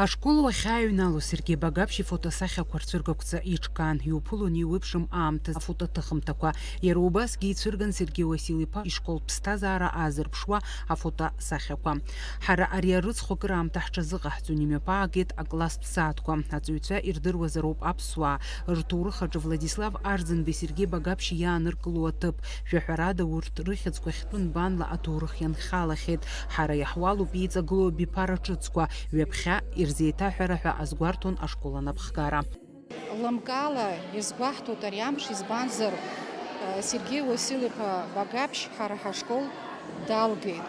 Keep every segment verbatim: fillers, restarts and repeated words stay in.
Ашкол уахьааҩналоз Сергеи Багаԥшь ифотосахьақәа рцәыргақәҵа иҿкаан, иуԥылон еиуеиԥшым аамҭазы афотоҭыхымҭақәа. Иара убасгьы ицәырган Сергеи Васил-иԥа ишкол ԥсҭазаара аазырԥшуа афотосахьақәа. Ҳара ари арыцхә акыраамҭа ҳҽазыҟаҳҵон, имҩаԥаагеит акласстә сааҭқәа. Аҵаҩцәа ирдыруазароуп аԥсуаа рҭоурых аҿы Владислав Арӡынбеи Сергеи Багаԥшь иааныркыло аҭыԥ. Жәаҳәарада, урҭ рыхьӡқәа хьтәы нбанла аҭоурых ианхалахьеит. Ҳара иаҳуалуп еиҵагылоу абиԥара ҿыцқәа, ҩаԥхьа ирзеиҭаҳәара ҳәа азгәарҭон ашкол анапхгара. Лымкаала иазгәаҳҭоит ари амш, избанзар, Сергеи Уасил-иԥа Багаԥшь ҳара ҳашкол далгеит.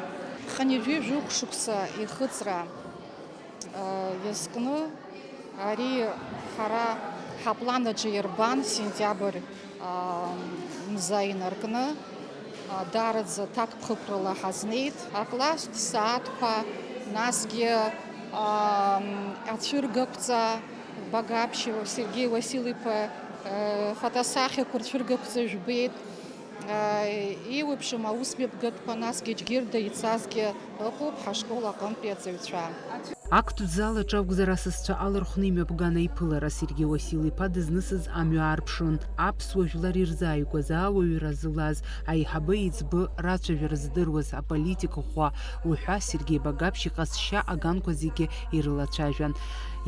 Хынҩажәи жәохә шықәса ихыҵра иазкны ари ҳара ҳаплан аҿы ирбан, сентиабр мза инаркны, даараӡа ҭакԥхықәрала ҳазнеит. Акласстә сааҭқәа, насгьы ацәыргақәҵа, Багаԥшь Сергеи Уасил-иԥа фотосахьақәа рцәыргақәҵа жәбеит. Еиуеиԥшым аусмҩаԥгатәқәа, насгьы Џьгьырда ицазгьы ыҟоуп ҳашкол аҟынтәи аҵаҩцәа. Актә зал аҿы акәзар, асасцәа алархәны имҩаԥган аиԥылара, Сергеи Уасил-иԥа дызнысыз амҩа аарԥшын, аԥсуа жәлар ирзааигәаз ауаҩра зылаз, аиҳабы еиҵбы рацәажәара здыруаз аполитик ӷәӷәа уҳәа Сергеи Багаԥшь иҟазшьа аганқәа зегьы ирылацәажәан.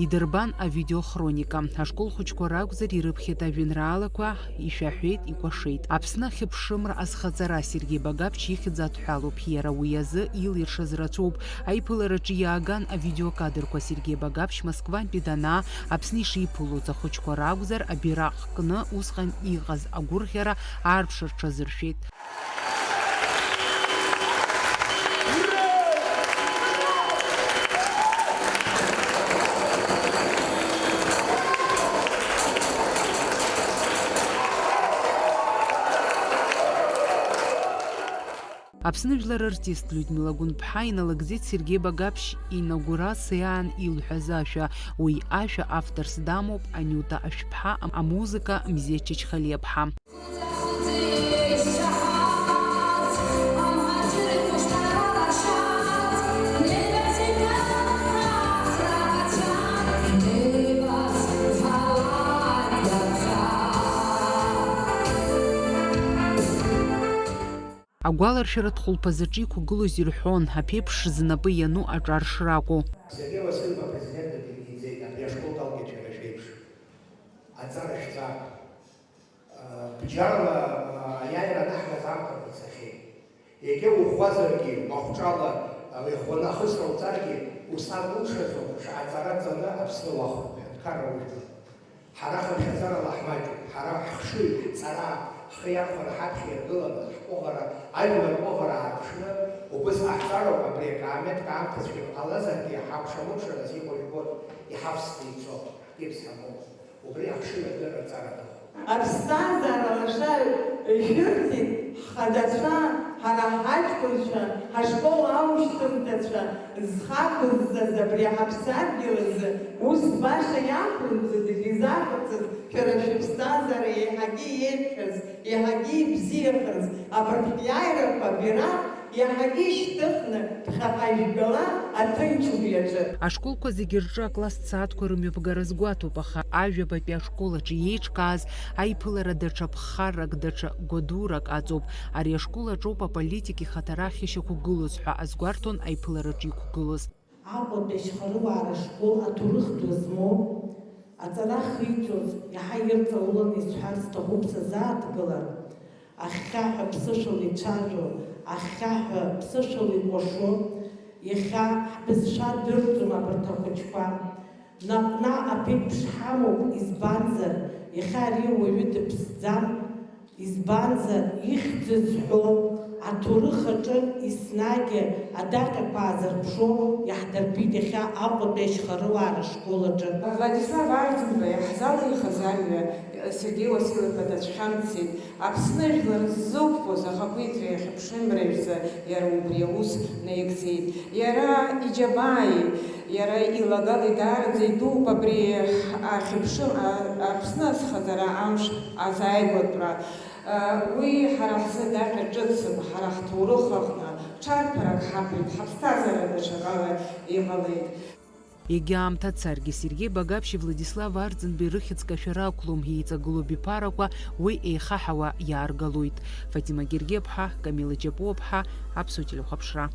Идырбан авидеохроника. Ашкол хәыҷқәа ракәзар, ирыԥхьеит ажәеинраалақәа, ишәаҳәеит, икәашеит. Аԥсны ахьыԥшымра азхаҵара Сергеи Багаԥшь ихьӡ адҳәалоуп. Иара уи азы илиршаз рацәоуп. Аиԥылараҿы иааган авидеокадрқәа. Сергеи Багаԥшь Москвантәи данаа, Аԥсны ишиԥылоз ахәыҷқәа ракәзар, абираҟ кны усҟан иҟаз агәырӷьара аарԥшра рҽазыршәеит. Аԥсны жәлар артист Людмила Гәынԥҳа иналагӡеит Сергеи Багаԥшь инаугурациаан илҳәаз ашәа. Уи ашәа авторс дамоуп Аниута Ашәԥҳа, амузыка Мзиа Чачхалиаԥҳа. Агәаларшәаратә хәылԥазаҿы иқәгылоз ирҳәон, аԥеиԥш знапы иану аҿар шракәу. Сергеи Васильева апрезидент дыдиҵеит, абри ашкол далгеит шәара шәеиԥш. Аҵара шәҵа. Бџьарла аиааира анаҳгаз аамҭақәа цахьеит. Иагьа уӷәӷәазаргьы, махәҿала иӷәӷәаны ахысра уҵаргьы, ус акәу улшаӡом, шаҟа аҵара ҵаны Аԥсны уахәоит, ҳәынҭқарра ужәлар. Ҳара хыԥхьаӡарала ҳмаҷуп, ҳара ҳхшыҩ, ҳҵара, ҳхы иархәаны ҳаԥхьа иргыланы, ҳҟәыӷара, ажәлар рҟәыӷара аарԥшны, убыс ҟаҳҵароуп, абри акаамеҭк аамҭацәгьа ҟалазаргьы, ҳакәша-мыкәшараз иҟоу жәбоит, иҳавсны ицо, кьыԥс ҳамоуп. Убри ахшыҩ адырра аҵара аҭахуп. Аԥсҭазаара лаша шәырҭеит ҳхадацәа, ҳара ҳаҷкәынцәа, ҳашкол аушьҭымҭацәа зхы ақәызҵаз абри ҳаԥсадгьыл азы ус баша иақәырӡыз, изақәырӡыз шәара шәыԥсҭазаара еиҳагьы еиӷьхаз, еиҳагьы ибзиахаз, абарҭ ҳиааирақәа абираҟ иаҳагьы ишьҭыхны, ԥхьаҟа ижәгала аҭынчтәи аҿы. Ашколқәа зегьы рҿы акласстә сааҭқәа рымҩаԥгара азгәаҭоуп, аха ажәабатәи ашкол аҿы иеиҿкааз аиԥылара даҽа ԥхаррак, даҽа гәадурак аҵоуп. Ари ашкол аҿоуп аполитик ихаҭара ахьышьақәгылоз ҳәа азгәарҭон аиԥылараҿы иқәгылоз. Аҟәатәи ашьхарыуаара школ аҭоурых ду змоу, аҵара ахиҵоз, иаҳа ирҵауланы исҳәарц сҭахуп сазааҭгылар, ахьхьаҳәа ԥсышәала ицәажәо, ахьхьаҳәа ԥсышәала икәашо, иахьа ҳбызшәа дырӡом абарҭ ахәыҷқәа. Наҟ-наҟ аԥеиԥш ҳамоуп, избанзар, иахьа ари ауаҩы дыԥсӡам. Избанзар, ихьӡ зҳәо, аҭоурых аҿы еснагь адаҟьақәа аазырԥшуа иаҳдырбеит иахьа Аҟәатәи ашьхарыуаара ашкол аҿы. Владислав Арӡынба иаҳзалихыз амҩа Сергеи Уасил-иԥа дацәхьамҵит. Аԥсны жәлар ззықәԥоз ахақәиҭра иахьыԥшымреижәӡа иара убри аус наигӡеит. Иара иџьабааи, иара илагали даараӡа идууп абри ахьыԥшым, а-, Аԥсны азхаҵара амш азааигәатәра. Уи ҳара ҳзы даҟьа ҿыцым, ҳара ҳҭоурых аҟны ҽарԥарак ҳаԥеит, ҳаԥсҭазаара даҽакала иҟалеит. Егьа аамҭа царгьы Сергеи Багаԥшьи Владислав Арӡынбеи рыхьӡ кашәара ақәлом, еиҵагылоуп иԥарақәа, уи еихаҳауа иааргалоит. Фатима Гергеԥҳа, Камила Ҷапуаԥҳа, Аԥсуа телехәаԥшра.